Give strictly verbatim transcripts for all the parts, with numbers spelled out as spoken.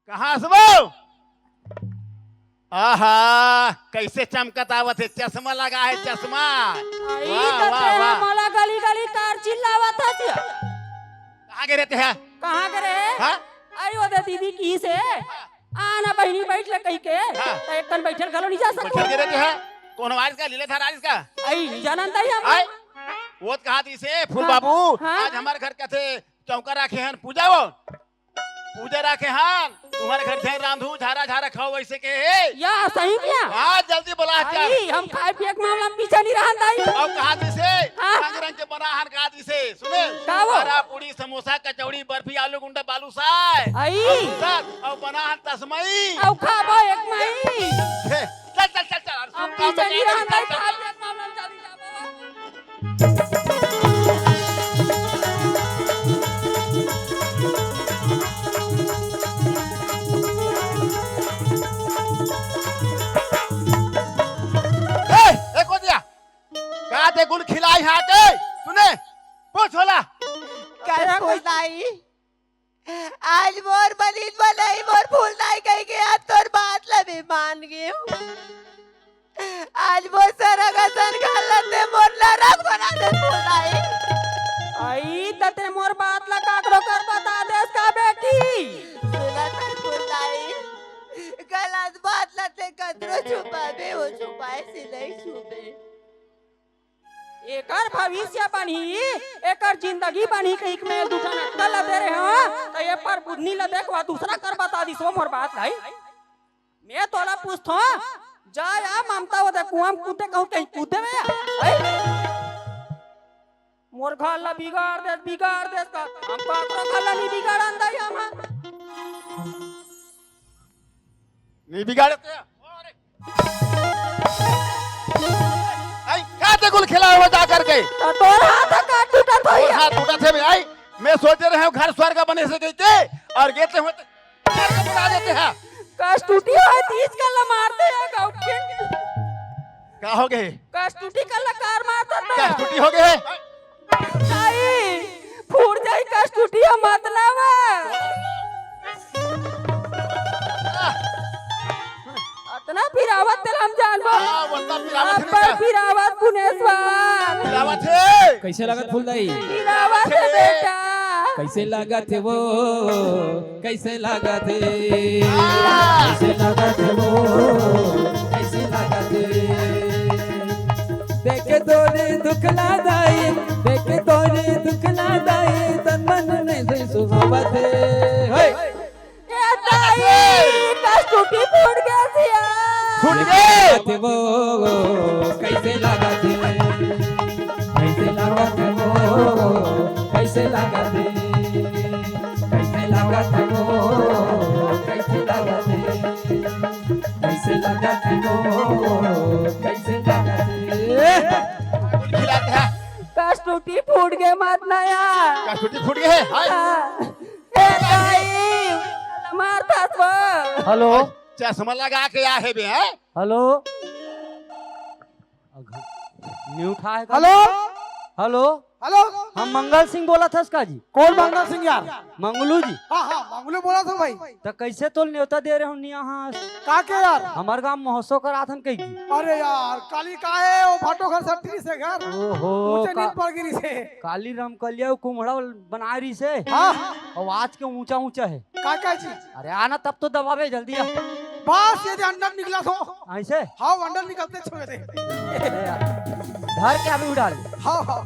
कहाँ से वो? आहा, कैसे चमकत आवत हे, चश्मा लगा हे, चश्मा। आई वाह, त वाह, तेरा वाह। मोला गली गली कार चिल्लावत हस या। कहाँ गे रहे तें? कहाँ गे रहे? हाँ? अरे वो दे दीदी की से, आना बहिनी बैठ ले कहि के, हाँ। त एक कन बैठल घलो नहीं जा सकत। बैठल गे रहे तें? कौन आरिस का? लीलाधर आरिस का? आई, नहीं जानन तई हम। आय? वो त कहा दिस हे, फूल हाँ, बाबू, हाँ। आज हमर घर कथे चौका राखे हन, पूजा वो। पूजा राखे हन, तुम्हर घर झन रांधू, झारा झारा खाओ, वैसे कहे हे। या, सही में या? हाँ, जल्दी बोला चल। आई, हम खाए पिए के मामला में पीछे नहीं रहन दाई। अउ कहा दिस हे, हाँ। रंग रंग के बना हन, कहा दिस हे, सुने? का वो? बरा, पूड़ी, समोसा, कचौड़ी, बर्फी, आलू गुंडा, बालूसाय। आई। अउ सर, अउ बना हन तसमई। अउ खाबो एक मई। हे, चल, चल, चल, चल, अरे हम सुन, पीछे नहीं चल, रहन चल, दाई, चल, खाए चल। पिए के मामला में चली जाबो। ए, ए, को दिया? का ते गुल खिलाई हा के? तूने पूछ होला? कल फूल दाई, आज मोर बलिन बनई, मोर फूल दाई कहि के आज तोर बात ल भी मान गेंव। आज मोर सरग असन घर ल ते मोर नरक बना दे फूल दाई। आई, त ते मोर बात ल काकरो कर बता देस का बेटी? सुनत हस फूल दाई, गलत बात ल ते कतरो छुपाबे, वो छुपाए से नहीं छूबे। एकर भविष्य बनही, एकर जिंदगी बनही कहिके मैं दू ठन अक्कल ल दे रहे हंव, त ये पर बुधनी ल देख, वो दूसरा कर बता दिस वो मोर बात भाई। मैं तोला पूछथंव, जा या ममता वो दे कुआं म कूदे कहूं कहीं कूद देबे या? हैं? मोर घर ल बिगाड़ देस, बिगाड़ देस का, हम काकरो घर ल नहीं बिगाड़न दाई हम। नहीं बिगाड़े ते। आई, का ते गुल खिलाए हो जा करके? त तोर हाथ का टूटत होई। तोर हाथ टूटत हे बे, आई। मैं सोचे रहे हंव घर स्वर्ग बने से कहिके, अउ गेते हुए ते घर को बना देते हैं। कस टूटी होय तीज कर ल मारते हैं गाँव के। का हो गे? कस टूटी कर ल कार मारता था। कस टूटी हो गे? नहीं, फूट जाई कस टूटी हो मत ना वो। अतना पिरावत तेला हम जानबो। हाँ, वतना पिरावत हे अपन बेटा। पिरावत पुनेश्वर। पिरावत हे। कैसे लागत फूल दाई? पिरावत हे बेटा। कैसे लागत हे वो? कैसे लागत हे? हाँ। कैसे लागत हे वो? कैसे लागत हे? देखे तोरे दुख ला दाई, देखे तोरे दुख ला दाई, तन मन नहीं सुहावत हे। हे। ए दाई, कस टूटी फूट गे सिया। फूट गे। लागत हे वो, कैसे लागत हे? कैसे लागत हे वो, कैसे लागत हे? कैसे लागत हे वो, कैसे लागत हे? कैसे लागत हे वो, कैसे लागत हे? खिलाते हैं। कस टूटी फूट गे मत ना या। कस टूटी फूट गे हे? हाय। हाँ। ए दाई, मार खास बा। हेलो। चश्मा लगा के आ हे बे, हैं? हेलो। अघ-, नहीं उठा है का? हेलो। हेलो। हेलो। हम मंगल सिंह बोलत हस का जी? कौन मंगल सिंह यार? मंगलू जी। हाँ, हाँ, मंगलू बोलत हंव भाई। त कैसे तोल नेवता दे रहे हो नहीं यहाँ? का के यार? हमर गांव महोत्सव करात हन कही जी। अरे यार, काली का हे, वो भाटो घर सट्टी से घर। ओहो, ऊंचे का-, नींद पड़ गिरी से। काली रमकलिया कुम्हड़ा बनाए रही से। हाँ। अउ आज के ऊंचा ऊंचा हे। का का जी? अरे आना तब तो दबावे जल्दी आ। बस ये दे अंडा निकला तो। ऐसे? हाँ, अंडा निकलते छोड़ दे। धर के अभी उड़ा ले। हाँ, हाँ।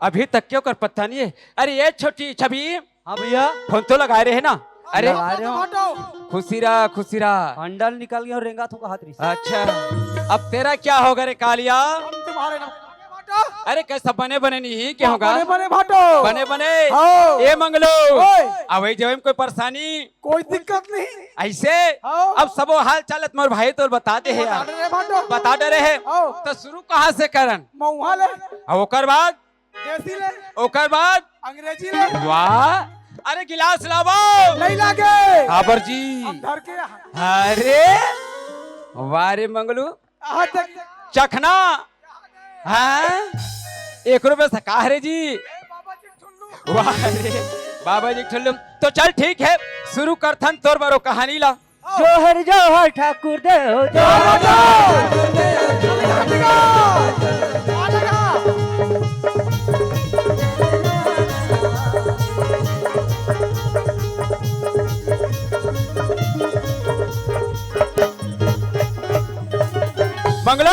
अभी तक के ओकर पत्ता नहीं हे। अरे ये छोटी छवि। हाँ भैया। फोन तो लगाए रहे ना? अरे। लगाए रहे हो। खुशी रहा, खुशी रहा। अंडा ल निकल गया अउ रेंगा थों का हाथ रिस। अच्छा, अब तेरा क्या होगा रे कालिया? हम तुम्हारे ना। अरे कैसा बने बने नहीं, क्या होगा? बने बने भाटो। बने बने। हाँ। ए मंगलू। ओए। अवई जवई म कोई परेशानी? कोई दिक्कत नहीं। ऐसे? हाँ। अब सबो हाल चाल तुम्हारे भाई तो बता दे हे यार। बता डरे भाटो। बता डरे हे। हाँ। तो शुरू कहाँ से करन? महुआ ले। अब ओकर बाद? देसी ले। ओकर बाद? अंग्रेजी ले। वाह। अरे गिलास लावो। नहीं लागे। काबर जी? हम धर के। अरे वाह रे मंगलू। कहाँ तक? चखना। हाँ? एक रुपये से का रे जी? ए बाबा जी, सुन लो। वाह रे। बाबा जी ठल्लुम। तो चल ठीक है, शुरू करथन तोर बरो कहानी ला। जोहर जोहर ठाकुर देव, जोहर जोहर। मंगलो।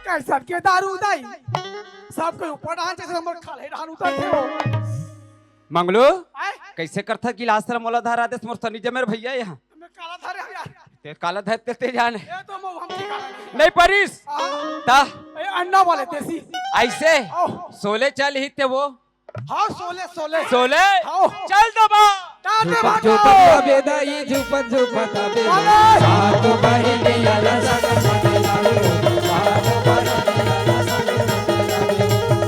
कैसन के दारू दाई? सबके ऊपर डाहन जैसे हमर खाले डाहन उतरथे वो। मंगलू, आय? कैसे करथा गिलास ला मोला धरा देस, मोर सनी जमेर भैया यहाँ। मैं काला धरे हूँ यार। ते काला धर ते, ते जाने। ये तो मैं हम ठिकाना नहीं। नहीं परिस। हाँ। ता। ए, अंडा वाले देसी। ऐसे? ओह। सोले चल ही ते वो। हाँ, सोले, सोले। सोले? हाँ। चल दबा। टाटे झूपत भाटो। झूपत आबे दाई, झूपत झूपत आबे। अरे। सात बहिनी आला संग पति आवे, सात बहिनी आला संग पति आवे।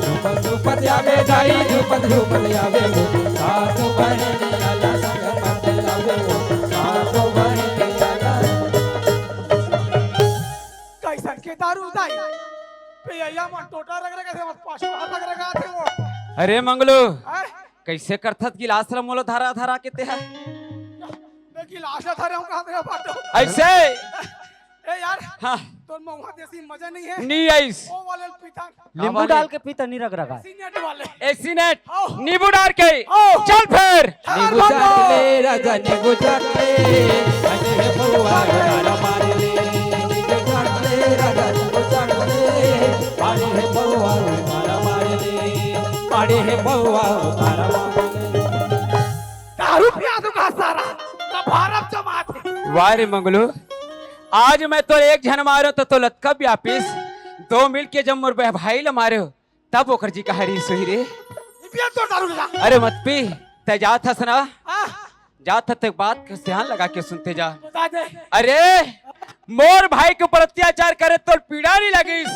झूपत झूपत आबे दाई, झूपत झूपत आबे। सात बहिनी आला संग पति आवे, सात बहिनी आला। कैसन के दारू दाई? पियैया मन टोटा रग रग थे, बस पाछू हाथ रग रग थे वो। अरे मंगलू, हैं? कैसे करथस गिलास ला मोला धरा धरा के ते हा? मैं गिलास ला धरे हूँ, कहाँ धरे बाटो? ऐसे? ए यार, हाँ। तोर महुआ देसी मजा नहीं है? नहीं आइस। वो वाले पीता। नींबू वाले? डाल के पीता, नहीं रग रगा। एसी नेट वाले। AC net. आओ। नींबू डाल के। आओ। चल फिर। नींबू चाट ले राजा, नींबू चाट ले। अरे हे बउआ, तारा मार ले। नींबू चाट ले राजा, नींबू चाट ले। अरे हे बउआ, तारा मार ले। अरे हे बउआ, तारा मार ले। दारू पिया दूंगा सारा, तो भारत जमात है। वाह रे मंगलू, आज मैं तो एक झन मारो तो, तो लतका व्यापिस, दो मिल के जब मोर बह-, भाई ल मारे हो, तब ओकर जी कहा रही सोही रे। ये पिया तो दारू ला। अरे मत पी, तै जात हस ना, हाँ। जात हस ते बात के ध्यान लगा के सुनते जा। बता दे। अरे, मोर भाई के ऊपर अत्याचार करे तोर पीड़ा नहीं लगिस,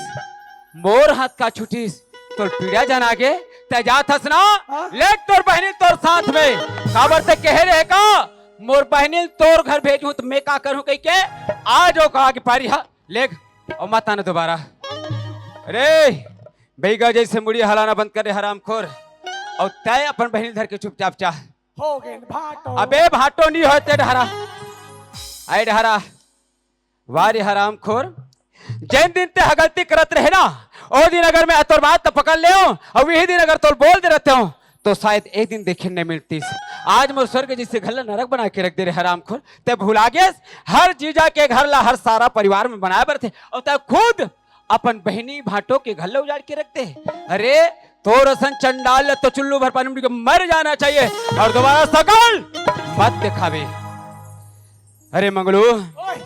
मोर हाथ का छुटिस, तोर पीड़ा जान आगे, तै जात हस ना, हाँ? ले तोर बहिनी तोर साथ में, काबर ते कहे रहे का, मोर बहिनी तोर घर भेजहूं तो मैं का करूं कह के, आज ओ का आगे पारी हा, लेग, ओ मत आना दोबारा। अरे, बैगा जैसे मुड़ी हलाना बंद कर दे हरामखोर, और तय अपन बहिनी धर के चुपचाप चाह। हो गए भाटो। अबे भाटो नहीं होते डहरा, आए डहरा। वाह रे हरामखोर, जेन दिन ते ह गलती करत रहे ना, ओ दिन अगर मैं तोर बात तो पकड़ ले हूँ, और वही दिन अगर तोर बोल दे रहते हूँ, तो शायद एक दिन देखे नहीं मिलतीस। आज मोर स्वर्ग जैसे घर ला नरक बना के रख दे रे हरामखोर। ते भुला गेस, हर जीजा के घर ला हर सारा परिवार में बनाए बर थे, और ते खुद अपन बहिनी भाटो के घर ला उजाड़ के रख दे। अरे, तोर असन चंडाल ला तो चुल्लू भर पानी में डूब के मर जाना चाहिए, और दोबारा सकल मत दिखावे। अरे मंगलू, ओए।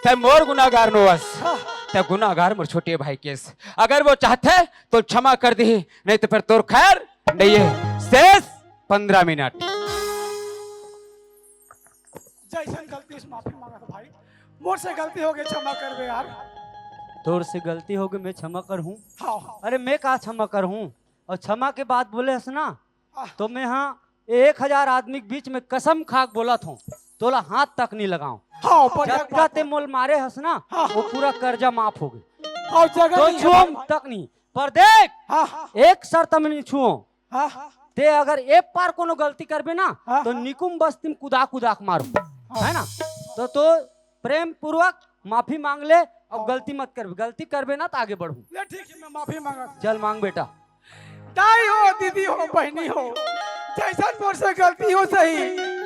तै मोर गुनागार नोवस, हाँ। तै गुनागार मोर छोटे भाई केस। अगर वो चाहते तो क्षमा कर दी, नहीं तो फिर तोर खैर नहीं है। शेष पन्द्रह मिनट। जैसन गलती से माफी मांगा था भाई, मोर से गलती हो गई, क्षमा कर दे यार। तोर से गलती हो गई, मैं क्षमा कर हूँ। हाँ, हाँ। अरे मैं का क्षमा कर हूँ? और क्षमा के बात बोले हस ना, आह। तो मैं हाँ एक हजार आदमी के बीच में कसम खा के बोलत हूँ, तोला हाथ तक नहीं लगाऊं। हाँ, बढ़िया जतका बात ते है। मोल मारे हस ना, हाँ। वो पूरा कर्जा माफ हो गए। हाँ, जगह तो नहीं है छुअम भाई। तक नहीं। पर देख, हाँ। एक शर्त में नहीं छुओ। हाँ। ते अगर एक बार कोनो गलती करबे ना, हाँ। तो निकुम बस्ती में कुदा कुदा के मारो, हाँ। है ना? तो, तो प्रेम पूर्वक माफी मांग ले और हाँ। गलती मत करबे। गलती करबे ना तो आगे बढ़ू। ले ठीक है, मैं माफी मांगा। चल मांग बेटा। दाई हो, दीदी हो, बहिनी हो, जैसन मोर से गलती हो सही,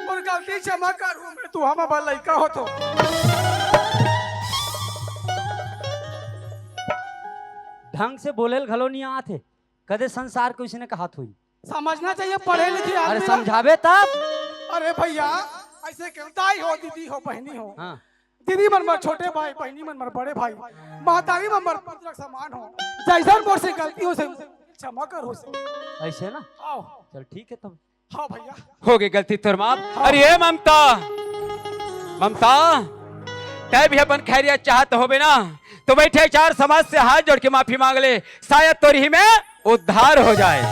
मोर गलती क्षमा कर हूँ मैं, तू हम अब लइका हो तो। ढंग से बोलेल घलो नहीं आत हे, कदे संसार के उसने कहात होई। समझना चाहिए पढ़े लिखे अरे आदमी ला। समझावे तब। अरे भैया, ऐसे क्यों? दाई हो, दीदी हो, बहिनी हो, हाँ। दीदी मन बर छोटे भाई, बहिनी मन बर बड़े भाई, महतारी मन बर पुत्र समान हो। जैसन मोर से गलती हो से क्षमा कर हो से। ऐसे ना? आओ। चल ठीक है तब। हाँ भैया। हो गई गलती तोर माफ। हाँ। अरे ए ममता, ममता, तै भी अपन खैरियत चाहत होबे ना, तो बैठे चार समाज से हाथ जोड़ के माफी मांग ले, शायद तोर ही में उद्धार हो जाए।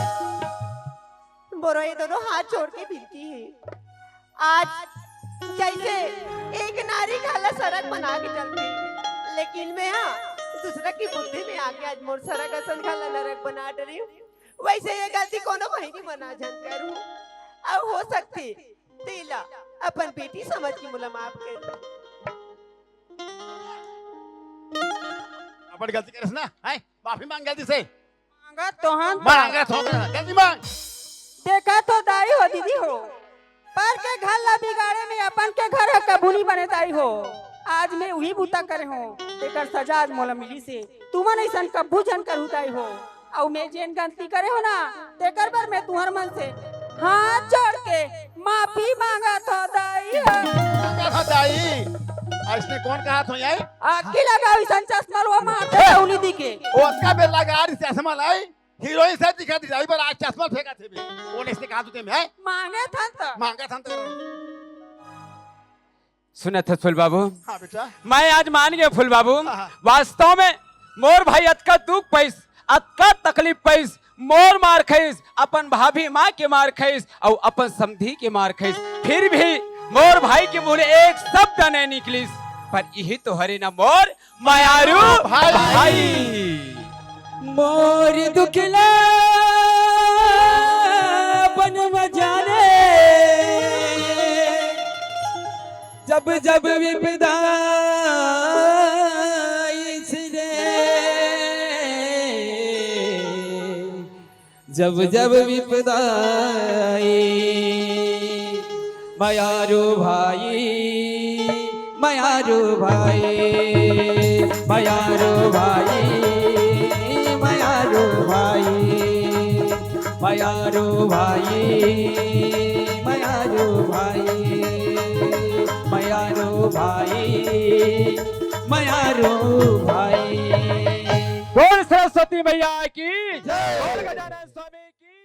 बोरो, ये दोनों हाथ जोड़ के विनती है। आज जैसे एक नारी घर ला सरग बना के चलती, लेकिन मैं हाँ दूसरा की बुद्धि में आके आज मोर सरग असन घर ला नरक बना डरी हूँ। वैसे ये गलती कोनो बहिनी मन झन करू। अउ हो सकथे तेला अपन बेटी समझ के मोला माफ कर दे। अपन गलती करेस ना, हैं? माफी मांग गलती से। मांगत तो हन। मांगत हो गया, जल्दी मांग। देखा तो दाई हो, दीदी हो, पर के घर ला बिगाड़े में अपन के घर ह कभू नहीं बने दाई हो। आज मैं उही बूता करे हो, तेकर सजा आज मोला मिली से। तुमन अइसन कभू झन करहू दाई हो। अउ मैं जेन गलती करे हो ना, तेकर बर मैं तुहर मन से हाथ जोड़ के माफी मांगत हो दाई हो। मांगत हो दाई, अइसने कोन कहत हो ये? आखी लगाओ अइसन चश्मा लो माथे उली दिखे। ओतका बेर लगा रही चश्मा लाई, हीरोइन से दिखा दी, ड्राइवर आज चश्मा फेंका थे बे। कोन अइसने कहत हो ते में? मांगे थन त। मांगे थन त। सुनत हस फूल बाबू? हाँ बेटा। मैं आज मान गया फूल बाबू। हाँ, हाँ। वास्तव में मोर भाई अतका दुख पाइस, अतका तकलीफ पाइस, मोर मार खाइस, अपन भाभी माँ के मार खाइस, अउ अपन समधी के मार खाइस, फिर भी मोर भाई के मुंह ले एक शब्द नहीं निकलिस। पर यही तो हरे ना मोर मयारू भाई। भाई। मोर दुखला बन बजाने, जब जब विपदा आइस रे, जब जब विपदा आई, मयारू भाई, मयारू भाई, मयारू भाई, मयारू भाई, मयारू भाई, मयारू भाई, मयारू भाई, मयारू भाई। बोल सरस्वती मैया की जय। बोल गजानन स्वामी